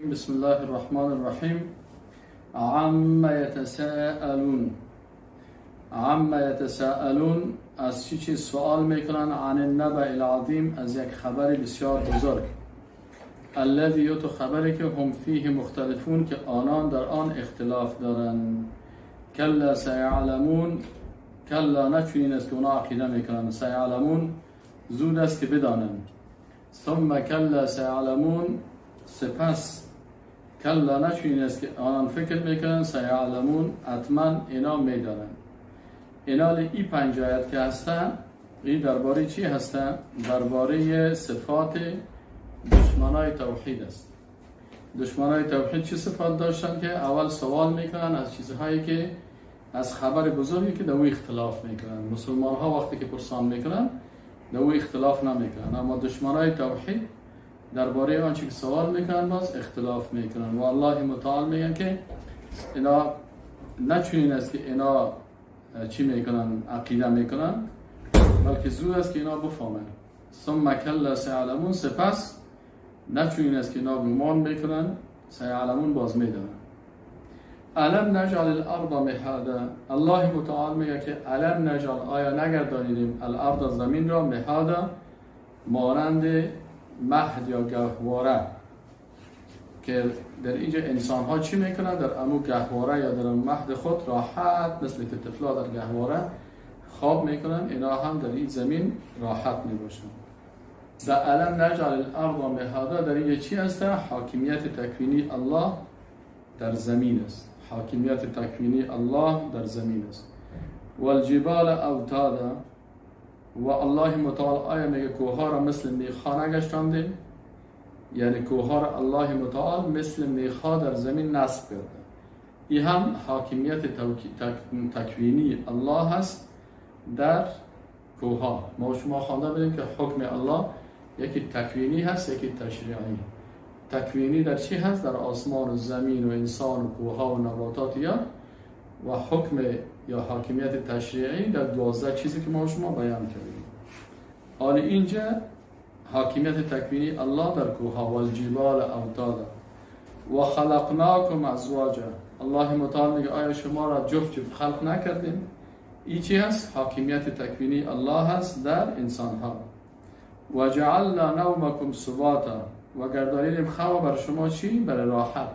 بسم الله الرحمن الرحیم. عم یتساءلون، عم یتساءلون از چی چیز سوال میکنن؟ عن النبأ العظیم، از یک خبر بسیار بزرگ. الذی یتو خبری که هم فیه مختلفون، که آنان در آن اختلاف دارن. کلا سیعلمون، کلا نه چنین است که اونا عقیده میکنن. سیعلمون زود است که بدانن. ثم کلا سیعلمون، سپس کلا نه چنین است که آنان فکر میکنن. سیعلمون حتما اینا میدانن. اینا ای پنج آیت که هستن، این درباره چی هستن؟ درباره صفات دشمنای توحید است. دشمنای توحید چه صفات داشتن؟ که اول سوال میکنن از چیزهایی که از خبر بزرگی که در او اختلاف میکنن. مسلمان ها وقتی که پرسان میکنن در او اختلاف نمیکنن، اما دشمنای توحید درباره آنچه که سوال میکنن باز اختلاف میکنن. و الله متعال میگن که اینا نه چنین است که اینا چی میکنن، عقیده میکنن، بلکه زود است که اینا بفهمن. ثم کلا سیعلمون، سپس نه چنین است که اینا گمان میکنن، سیعلمون باز میدانن. الم نجعل الارض مهادا، الله متعال میگه که الم نجعل، آیا نگردانیدیم الارض زمین را، مهادا مانند مهد یا گهواره، که در اینجا انسان ها چی میکنن؟ در امو گهواره یا در مهد خود راحت، مثل که طفلا در گهواره خواب میکنن، اینا هم در این زمین راحت میباشن. در الم نجعل الارض مهادا در اینجا چی هست؟ حاکمیت تکوینی الله در زمین است. حاکمیت تکوینی الله در زمین است. والجبال اوتادا، و الله متعال آیا میگه کوه را مثل میخا نگشتاندیم؟ یعنی کوه را الله متعال مثل میخا در زمین نصب کرده. این هم حاکمیت تکوینی الله هست در کوه. ما شما خوانده بودیم که حکم الله یکی تکوینی هست، یکی تشریعی. تکوینی در چی هست؟ در آسمان و زمین و انسان و کوه و نباتات یا، و حکم یا حاکمیت تشریعی در 12 چیزی که ما شما بیان کردیم. حالا اینجا حاکمیت تکوینی الله در کوه، والجبال اوتادا و خلقناکم ازواجا. الله متعال میگه آیا شما را جفت جفت خلق نکردیم؟ این چی هست؟ حاکمیت تکوینی الله هست در انسان ها. و جعلنا نومکم سباتا، و گردانیدیم خواب بر شما چی؟ بر راحت.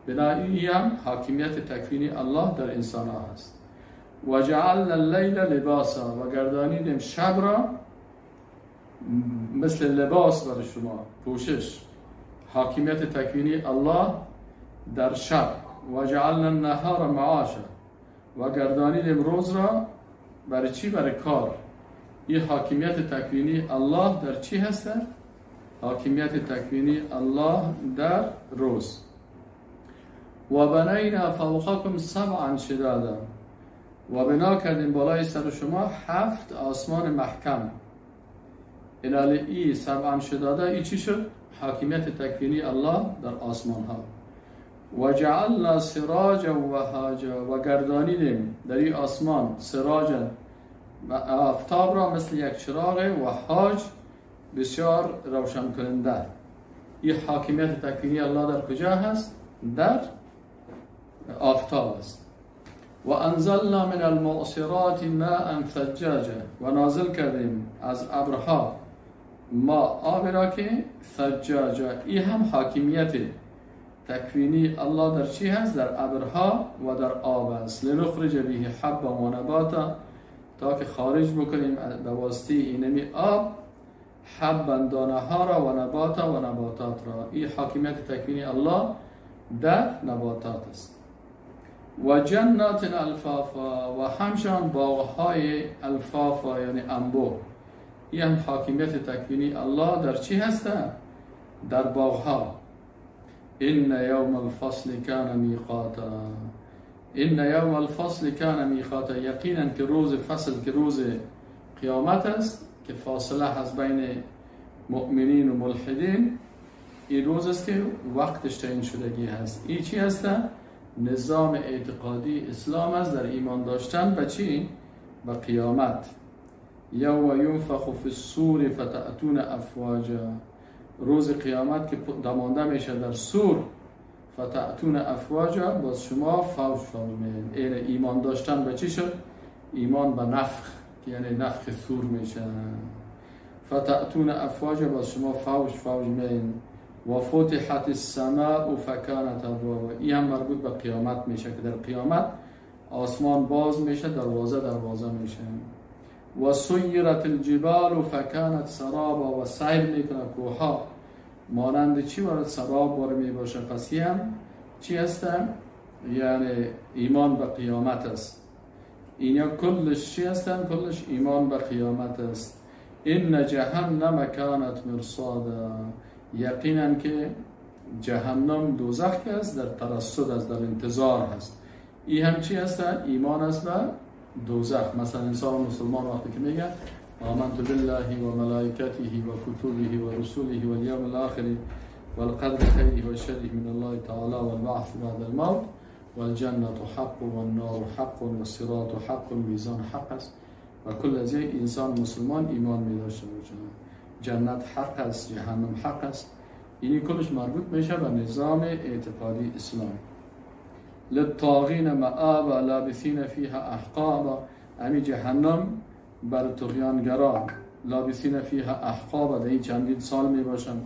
بنابراین هم حاکمیت تکوینی الله در انسان ها هست. و جعلنا اللیل لباسا، و گردانیدیم شب را مثل لباس برای شما، پوشش. حاکمیت تکوینی الله در شب. و جعلنا النهار معاشا، و گردانیدیم روز را برای چی؟ برای کار. این حاکمیت تکوینی الله در چی هست؟ حاکمیت تکوینی الله در روز. و بنینا فوقکم سبعا شدادا، و بنا کردیم بالای سر شما 7 آسمان محکم. اینالی ای سبعا شدادا ای چی شد؟ حاکمیت تکوینی الله در آسمان ها. و جعلنا سراجا وهاجا، و گردانیدیم در این آسمان سراجا و آفتاب را مثل یک چراغ و هاج بسیار روشن کننده. این حاکمیت تکوینی الله در کجا هست؟ در آفتاب است. و انزلنا من المعصرات ماء ثجاجا، و نازل کردیم از ابرها ما آب را که ثجاجا. این هم حاکمیت تکوینی الله در چی هست؟ در ابرها و در آب است. لنخرج به حبا و نباتا، تا که خارج بکنیم به واسطه اینمی آب حبا دانه ها را و نباتا و نباتات را. این حاکمیت تکوینی الله در نباتات است. و جنات الفافا، و همچنان باغهای الفافا یعنی انبوه. این هم حاکمیت تکوینی الله در چی هسته؟ در باغها. ان یوم الفصل کان میقاتا، ان یوم الفصل کان میقاتا، یقینا که روز فصل که روز قیامت است که فاصله هست بین مؤمنین و ملحدین، این روز است که وقتش تعیین شدگی هست. این چی هسته؟ نظام اعتقادی اسلام است در ایمان داشتن به چی؟ به قیامت. یوم ینفخ فی الصور فتأتون افواجا، روز قیامت که دمانده میشه در سور، فتأتون افواجا، باز شما فوج فوج میین. این ایمان داشتن به چی شد؟ ایمان به نفخ، یعنی نفخ سور میشه. فتأتون افواجا، باز شما فوج فوج میین. و فتحت السماء فکانت ابوابا، این هم مربوط به قیامت میشه که در قیامت آسمان باز میشه، دروازه دروازه میشه. و سیرت الجبال فکانت سرابا، و سیر میکنه کوها مانند چی؟ وارد سراب وارد میباشه. پس هم چی هستن؟ یعنی ایمان به قیامت است. اینا کلش چی هستن؟ کلش ایمان به قیامت است. ان جهنم کانت مرصادا، یقینا که جهنم دوزخ است، در ترصد است، در انتظار هست. این هم چی هست؟ ایمان است به دوزخ. مثلا انسان مسلمان وقتی که میگه آمنت بالله و ملائکته و کتبه و رسوله و الیوم الاخر والقدر خیره و شره من الله تعالی والبعث بعد الموت والجنة حق والنار حق والصراط حق میزان حق است. و کل از یک انسان مسلمان ایمان می داشته باشه. جنت حق است، جهنم حق است. اینی کلش مربوط میشه به نظام اعتقادی اسلام. للطاغین مآبا لابثین فیها احقابا، امی جهنم بر طغیانگران، لابثین فیها احقابا، در این چندین سال می باشن.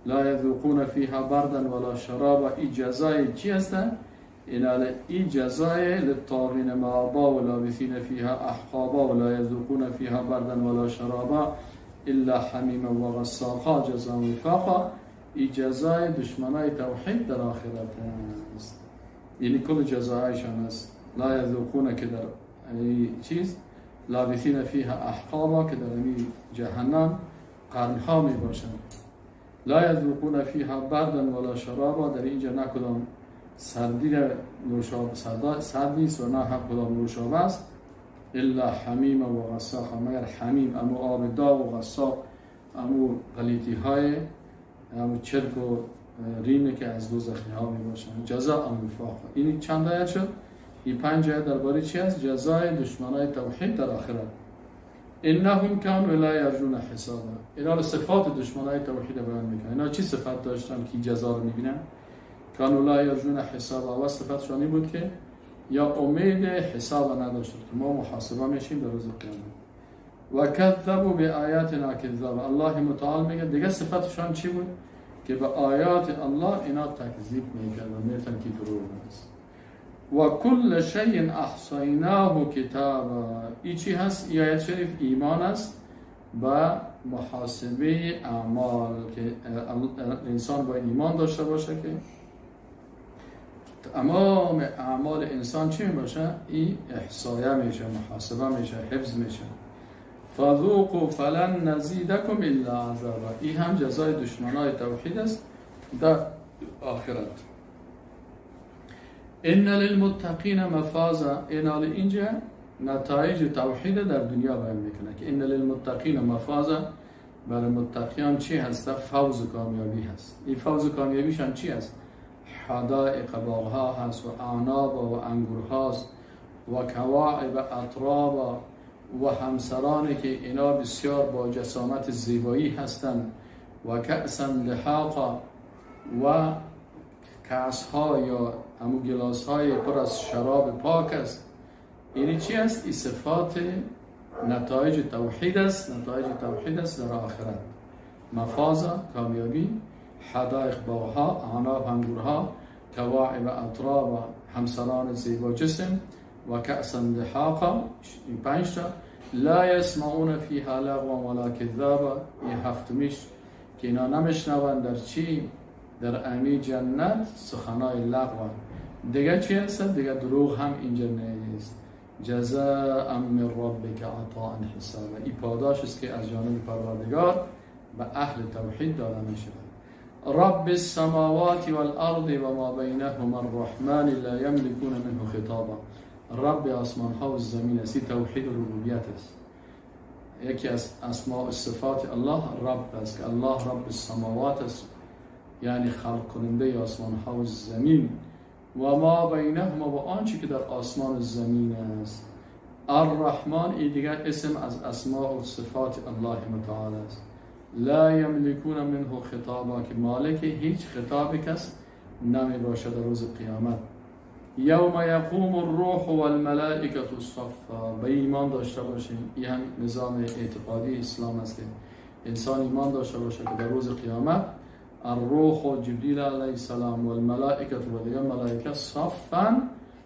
لا یذوقون فیها بردا ولا شرابا، این جزای چی هستن؟ این جزای للطاغین مآبا و لابثین فیها احقابا و لا یذوقون فیها بردا ولا شرابا الا حمیما و غساقا جزاء وفاقا، این جزای دشمنای توحید در آخرت است. یعنی کل جزایشان است. لا یذوقون که در چیز، لابثین فیها احقابا که در این جهنم قرنها می باشند. لا یذوقون فیها بردا ولا شرابا، در اینجا نه کدام سردی نوشابه سرد نیست و نه هم کدام نوشابه است. الا حمیم و غساق، مگر حمیم، امو آب داغ و غساق، امو غلیطی های امو چرک و ریمه که از دوزخی ها می باشند. جزاء وفاقا. این چند آیت شد؟ این 5 آیت درباره چی است؟ جزای دشمنای توحید در آخرت. انهم كانوا لا یرجون حسابا. اینا صفات دشمنای توحید بیان میکنن. اینا چی صفت داشتن که جزا رو میبینن؟ كانوا لا یرجون حسابا، و صفتشون این بود که یا امید حساب نداشتن که ما محاسبه میشیم در روز قیامت. و کذبوا بآیاتنا کذابا. الله متعال میگه دیگه صفتشون چی بود؟ که به آیات الله اینا تکذیب میکردن، میگفتن که دروغ است. و کل شیء احصیناه کتابا. این چی هست؟ این آیت شریف ایمان است به محاسبه اعمال، که انسان باید ایمان داشته باشه که تمام اعمال انسان چی میباشه؟ این احصایه میشه، محاسبه میشه، حفظ میشه. فذوقوا فلن نزیدکم الا عذابا. این هم جزای دشمنای توحید است در آخرت. ان للمتقین مفازا. این اینجا نتایج توحید در دنیا بیان میکنه که ان للمتقین مفازا، برای متقیان چی هست؟ فوز و کامیابی هست. این فوز و کامیابیشان چی هست؟ حدائق باغها هست و اعناب و انگورهاست و کواعب اتراب و همسرانی که اینا بسیار با جسامت زیبایی هستند و کأسا دهاقا و کأس ها یا همو گلاس های پر از شراب پاک است. اینی چی است؟ این صفات نتایج توحید است، نتایج توحید است در آخرت. مفازا کامیابی، حدائق باغها، اعناب انگورها، کواعب اتراب همسران زیبا جسم و کأسا دهاقا، این 5 تا. لا یسمعون فیها لغوا ولا کذابا، این هفتمیش که اینا نمیشنوند در چی؟ در امی جنت سخنای لغو. دیگه چی هست؟ دیگه دروغ هم اینجا نیست. جزاء من ربک عطاء حسابا، این پاداش است که از جانب پروردگار به اهل توحید داده می شود. رب السماوات والارض و ما بینهما الرحمن لا یملکون منه خطابا. رب آسمان ها و زمین است، توحید و ربوبیت است. یکی از اسماء و صفات الله رب است که الله رب السماوات است، یعنی خلق کننده آسمان ها و زمین، و ما بینهما و آنچه که در آسمان و زمین است. الرحمن، این دیگر اسم از اسماء و صفات الله متعال است. لا یملکون منه خطابا، که مالک هیچ خطاب کس نمی باشد در روز قیامت. یوم یقوم الروح والملائکة صفا. به ایمان داشته باشیم، این هم نظام اعتقادی اسلام است که انسان ایمان داشته باشه که در روز قیامت الروح و جبریل علیه السلام و الملائکه و دیگر ملائکه صفا،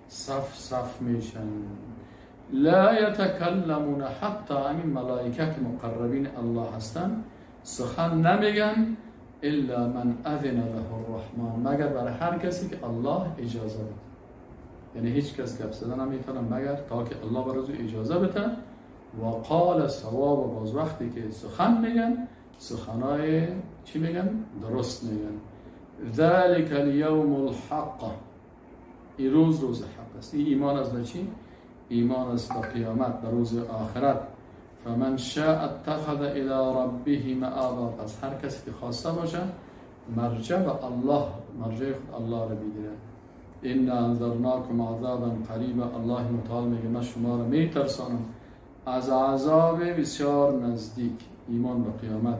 صف صف میشن. لا یتکلمون حتی همین ملائکه که مقربین الله هستن سخن نمیگن الا من اذن له الرحمن، مگر برای هر کسی که الله اجازه بده. یعنی هیچ کس گپ زدن نمیتونه مگر تا که الله برای او اجازه بده. و قال صواب، باز وقتی که سخن میگن سخنای چی میگن؟ درست میگن. ذلك اليوم الحق، این روز روز حق است. این ایمان از چی؟ ایمان است به قیامت، به روز آخرت. فمن شاء اتخذ الى ربه مآبا، پس هر کسی که خواسته باشه مرجع به الله، مرجع خود الله را بگیره. انا انذرناکم عذابا قریبا، الله متعال میگه من شما را میترسانم از عذاب بسیار نزدیک. ایمان به قیامت.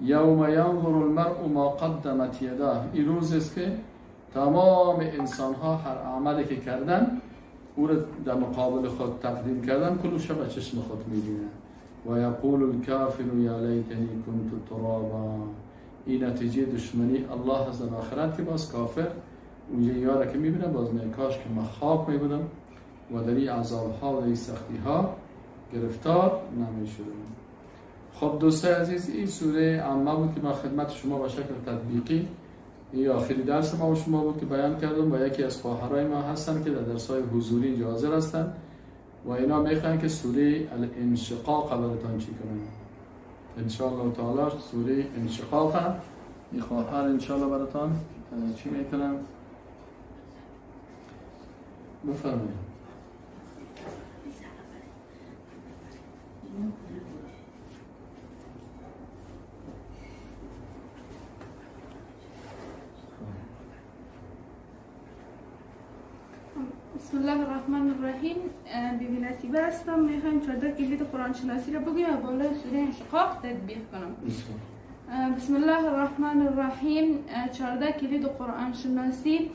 یوم ینظر المرء ما قدمت یداه، این روز است که تمام انسان ها هر عملی که کردن او را در مقابل خود تقدیم کردن، کلش به چشم خود میبینه. و یقول الکافر یا لیتنی کنت ترابا، این نتیجه دشمنی الله از در آخرت که باز کافر اونجا یاره که میبینه باز میگه کاش که من خاک میبودم و در این عذاب ها و در این سختی ها گرفتار نمیشدم. خب دوستای عزیز، این سوره عامه بود که من خدمت شما به شکل تطبیقی، این آخری درس ما و شما بود که بیان کردم. و یکی از خواهرای ما هستن که در درس‌های حضوری اینجا حاضر هستن و اینا میخوان که سوره الانشقاق براتون چی کنن. ان شاء الله تعالی سوره انشقاق این خواهر ان شاء الله براتون چی میکنن؟ بفرمایید. بسم الله الرحمن الرحیم. بی بی نصیبه هستم. میخوایم 14 کلید قرآن شناسی را بگویم و بالای سوره انشقاق تطبیق کنم. بسم الله الرحمن الرحیم. 14 کلید قرآن شناسی.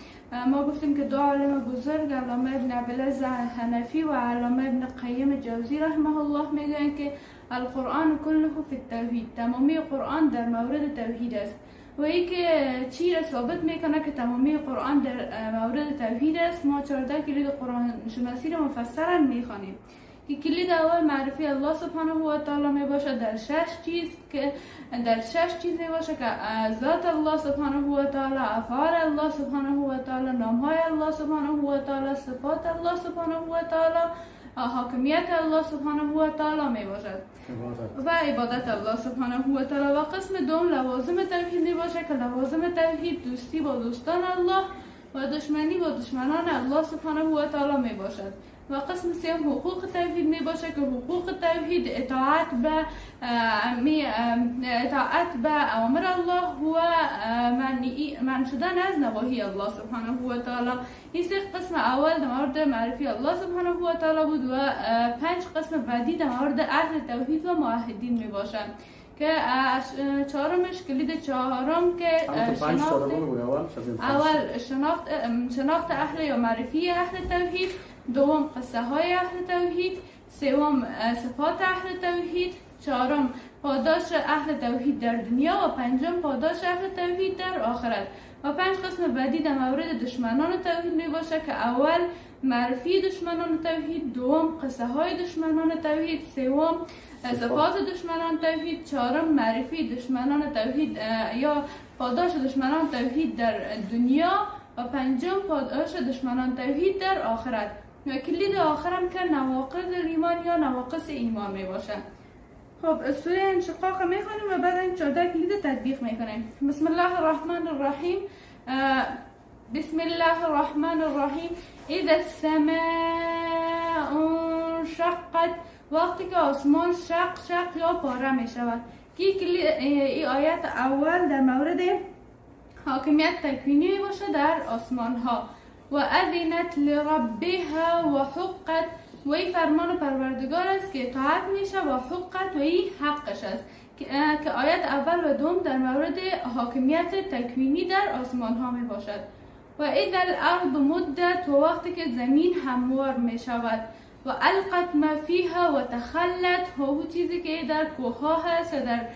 ما گفتیم که دو عالم بزرگ، علامه ابن عبدالعزیز حنفی و علامه ابن قیم جوزی رحمه الله، میگویند که القرآن کله فی التوحید، تمامی قرآن در مورد توحید است. و ای که چی را ثابت میکنه که تمامی قرآن در مورد توحید است؟ ما 14 کلید قرآن شناسی را مفسرا میخوانیم که کلید اول معرفی الله سبحانه و تعالی می باشد در 6 چیز، که در 6 چیز می باشد که ذات الله سبحانه و تعالی، افعال الله سبحانه و تعالی، نامهای الله سبحانه و تعالی، صفات الله سبحانه و تعالی، حاکمیت الله سبحانه و تعالی می باشد و عبادت الله سبحانه و تعالی. و قسم دوم لوازم توحید می باشد که لوازم توحید دوستی با دوستان الله و دشمنی با دشمنان الله سبحانه و تعالی می باشد. و قسم سوم حقوق توحید می باشه که حقوق توحید اطاعت به اوامر الله و منع شدن از نواهی الله سبحانه و تعالی. این سه قسم اول در مورد معرفی الله سبحانه و تعالی بود و 5 قسم بعدی در مورد اهل توحید و موحدین می باشند که چهارمش کلید چهارم که اول شناخت اهل یا معرفی اهل توحید، دوم قصه های اهل توحید، سوم صفات اهل توحید، چهارم پاداش اهل توحید در دنیا و پنجم پاداش اهل توحید در آخرت. و 5 قسم بعدی در مورد دشمنان توحید می باشه که اول معرفی دشمنان توحید، دوم قصه های دشمنان توحید، سوم صفات دشمنان توحید، چهارم معرفی دشمنان توحید یا پاداش دشمنان توحید در دنیا و پنجم پاداش دشمنان توحید در آخرت. و کلید آخرم که نواقض ایمان یا نواقص ایمان می باشه. خب سوره انشقاق میخوانیم و بعد این 14 کلید تطبیق میکنیم. بسم الله الرحمن الرحیم. بسم الله الرحمن الرحیم. اذا السماء انشقت، وقتی که آسمان شق شق یا پاره می شود. این آیت اول در مورد حاکمیت تکوینی می باشه در آسمان ها. و اذنت لربها و حقت، و این فرمان پروردگار است که اطاعت میشه و حقت و این حقش است. که آیت اول و دوم در مورد حاکمیت تکوینی در آسمان ها می باشد. و اذا الارض مدت، و وقتی که زمین هموار می شود. و القت ما فیها و تخلت، و چیزی که در کوه ها هست و در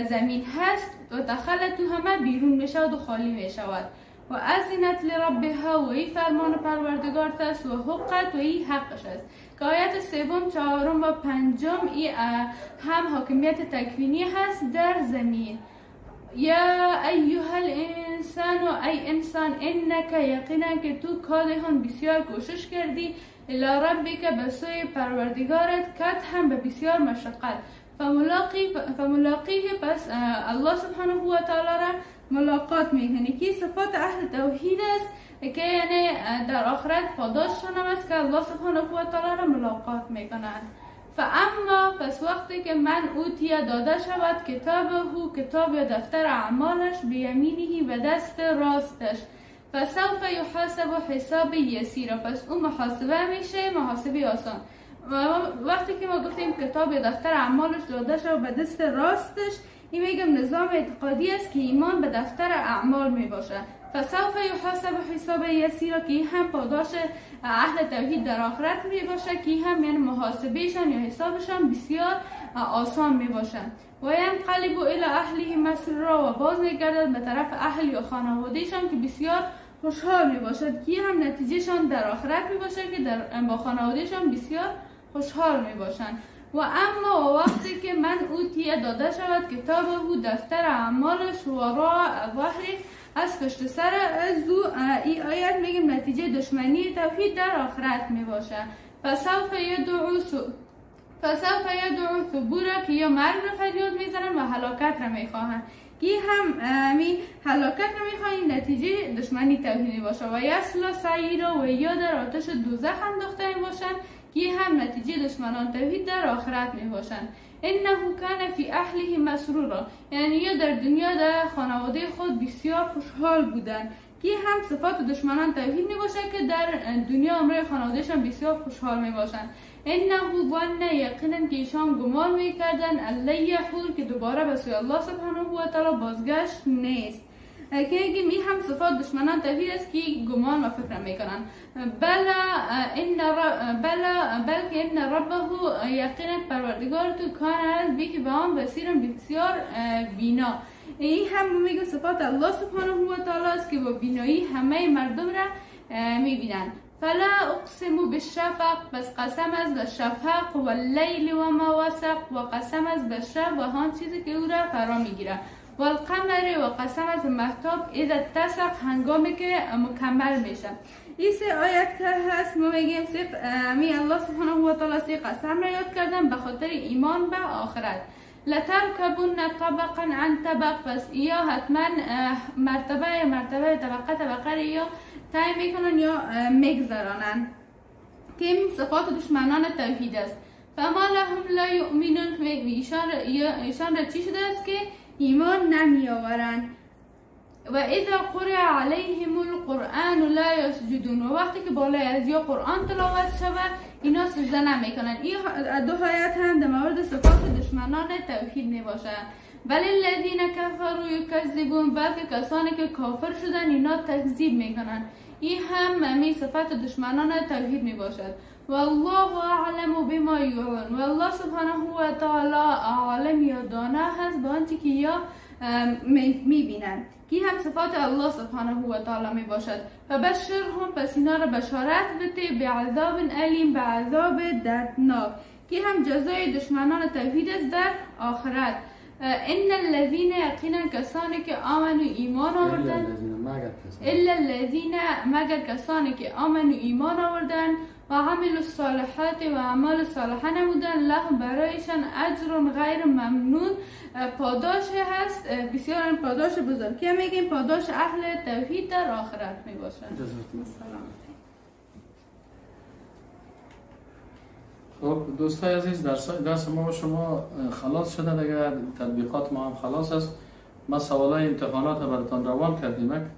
زمین هست و تخلت همه بیرون می شود و خالی می شود. و اذنت لربها، و ای فرمان پروردگار است، و حقت، و ای حقش است. که آیت سوم، چهارم و پنجم ای هم حاکمیت تکوینی هست در زمین. یا ایها الانسان، ای انسان، انک یقینا که تو کادهان بسیار کوشش کردی، الی ربک به سوی پروردگارت، کد هم به بسیار مشقت، فملاقیه، پس الله سبحانه و تعالی را ملاقات میکنی. که صفات اهل توحید است که یعنی در آخرت پاداششان هم است که الله سبحانه و تعالی را ملاقات میکنند. فاما، پس وقتی که من اوتیه داده شود کتابه، کتاب یا دفتر اعمالش، بیمینه به دست راستش، فسوف یحاسب حساب یسیرا، پس او محاسبه میشه، محاسبه آسان. وقتی که ما گفتیم کتاب یا دفتر اعمالش داده شود به دست راستش، این میگم نظام اعتقادی است که ایمان به دفتر اعمال می باشه. فسوف یحاسب حساب یسیرا، که هم پاداش اهل توحید در آخرت می باشه، که هم یعنی محاسبهشان یا حسابشان بسیار آسان می باشه. و ینقلب الی اهله مسرورا، و باز میگردد به طرف اهل یا خانوادهشان که بسیار خوشحال می باشد، که هم نتیجهشان در آخرت می باشه که در با خانوادهشان بسیار خوشحال می باشند. و اما وقتی که من اوتیه داده شود کتاب او دفتر اعمالش وراء ظهره، از پشت سر از او، ای آیت میگیم نتیجه دشمنی توحید در آخرت می باشه. فسوف یدعو ثبورا، که یا مرگ را فریاد میزنن و هلاکت را میخواهند، که هم می هلاکت را میخواهند، نتیجه دشمنی توحید می باشه. و یصلی سعیرا، و یا در آتش دوزخ انداخته می باشند، که هم نتیجه دشمنان توحید در آخرت می باشند. انه کان فی اهله مسرورا، یعنی یا در دنیا در خانواده خود بسیار خوشحال بودند، که هم صفات دشمنان توحید می باشه که در دنیا امرای خانوادهشان بسیار خوشحال می باشند. انه ظن، یقینا که ایشان گمان می کردن، الله یحور، که دوباره به سوی الله سبحانه و تعالی بازگشت نیست، که می هم صفات دشمنان توحید است که گمان و فکر میکنن. بلکه ان ربه، یقینا پروردگار تو، کان از به به آن بصیر، بسیار بینا. این هم میگه صفات الله سبحانه و تعالی است که با بینایی همه مردم را میبینن. فلا اقسم بالشفق، پس قسم از به شفق، و اللیل و ما وسق، و قسم از به شب و هان چیزی که او را فرا میگیره، و القمر، و قسم از مهتاب، اذا اتسق، هنگامی که مکمل میشه. این سه آیت که هست ما میگیم می الله سبحانه و تعالی سه قسم را یاد کردن به خاطر ایمان به آخرت. لترکبن طبقا عن طبق، پس یا حتما مرتبه مرتبه طبقه طبقه یا تعیین میکنن یا میگذرانن، که این صفات دشمنان توحید است. فما لهم لا یؤمنون، ایشان را چی شده است که ایمان نمی آورند. و اذا قرئ علیهم القرآن لا یسجدون، و وقتی که بالای از یا قرآن تلاوت شود اینا سجده نمیکنن. این دو آیت هم در مورد صفات دشمنان توحید می باشد. ولی الذین کفروا یکذبون، بلکه کسانی که کافر شدن اینا تکذیب میکنن. این هم می صفات دشمنان توحید می باشد. والله اعلم بما یوعون، والله سبحانه و تعالی عالم یا دانا هست به آنچه که یا میبینن، که هم صفات الله سبحانه و تعالی می باشد. فبشرهم، پس اینا را بشارت بده، بعذاب الیم، به عذاب دردناک، که هم جزای دشمنان توحید است در آخرت. ان الذين یقینا کسانی که آمنوا ایمان آوردند، الا الذين، مگر کسانی که آمنوا ایمان آوردند و عملوا الصالحات، و اعمال صالحه نمودند، لهم برایشان اجر غیر ممنون، پاداش هست بسیار پاداش بزرگ، که میگیم پاداش اهل توحید در آخرت می باشند. خب دوستای عزیز، درس ما و شما خلاص شده دیگه، تطبیقات ما هم خلاص است. ما سوالای امتحانات براتون روان کردیم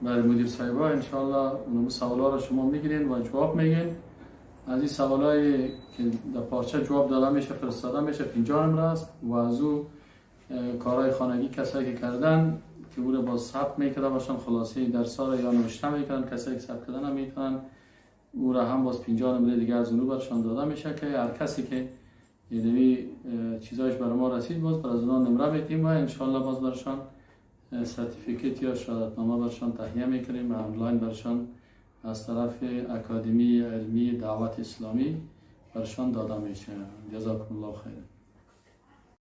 برای مدیر صاحبا، انشالله اون سوالا رو شما میگیرین و جواب میگین. از این سوالایی که در پارچه جواب داده میشه فرستاده میشه 50 نمره است و از او کارهای خانگی کسایی که کردن که او رو باز ثبت میکرده باشن، خلاصه درس ها رو یا نوشته میکنن، کسایی که ثبت کردن هم میتونن او را هم باز 50 نمره دیگه از اونو برشان داده میشه که هر کسی که یعنی چیزایش برای ما رسید باز بر از اونا نمره میتیم و انشالله باز برشان certificate یا شهادتنامه برشان تهیه میکنیم و آنلاین برشان از طرف اکادمی علمی دعوت اسلامی برشان داده میشه. جزاکم الله خیر.